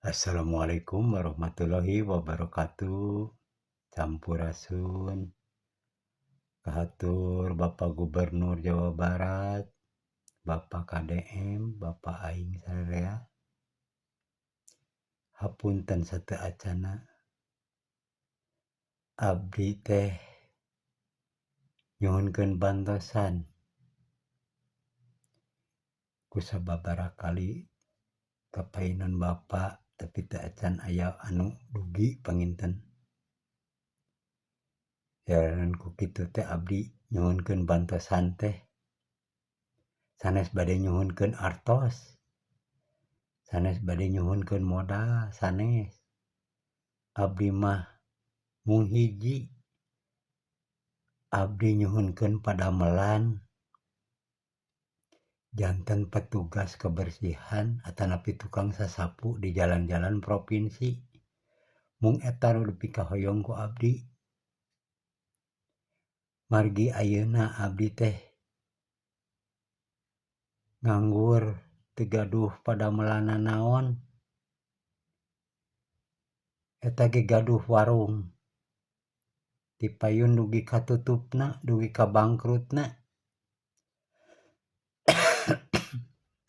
Assalamualaikum warahmatullahi wabarakatuh. Sampurasun. Kahatur Bapak Gubernur Jawa Barat, Bapak KDM, Bapak aing sararea. Hapunten sateuacana. Abdi teh nyuhunkeun bantosan ku sababaraha kali ka payunan Bapak, tapi teu acan aya anu dugi panginten. Jaranan ku kitu teh abdi nyuhunkeun bantosan teh sanes bade nyuhunkeun artos, sanes bade nyuhunkeun modal, sanes. Abdi mah mung hiji, abdi nyuhunkeun padamelan janten petugas kebersihan atanapi tukang sasapu di jalan-jalan provinsi. Mung eta nu dipikahoyong ku abdi. Margi ayeuna abdi teh nganggur, teu gaduh padamelan nanaon. Eta ge gaduh warung. Tipayun dugi ka tutupna, dugi ka bangkrutna.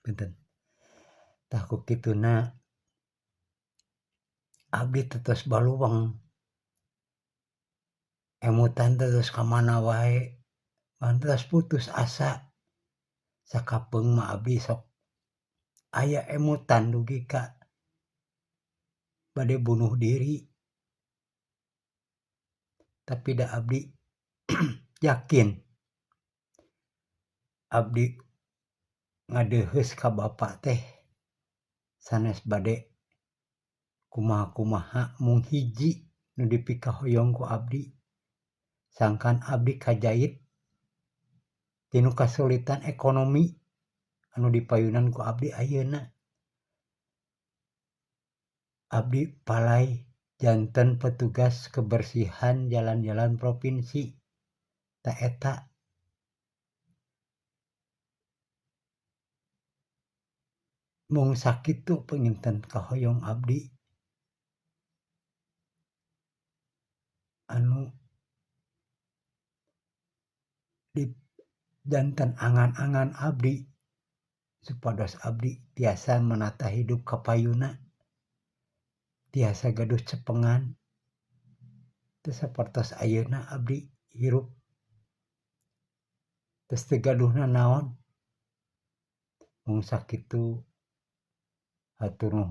Punten. Tah ku kituna abdi tetos baluweng. Emutan teh ka mana wae, tos putus asa. Sakapeung mah abdi sok aya emutan dugi ka bade bunuh diri. Tapi da abdi yakin abdi ngadeuheus ka Bapak teh sanes bade kumaha-kumaha, mung hiji nu dipikahoyong ku abdi, sangkan abdi kajait tinu kasulitan ekonomi anu dipayunan ku abdi ayeuna. Abdi palay janten petugas kebersihan jalan-jalan provinsi. Ta eta mung sakitu panginten kahoyong abdi anu di janten angan-angan abdi supados abdi tiasa menata hidup kapayuna, tiasa gaduh cepengan teu sapertos ayeuna abdi hirup tos teu gaduh nanaon. Mung sakitu, hatur nuhun.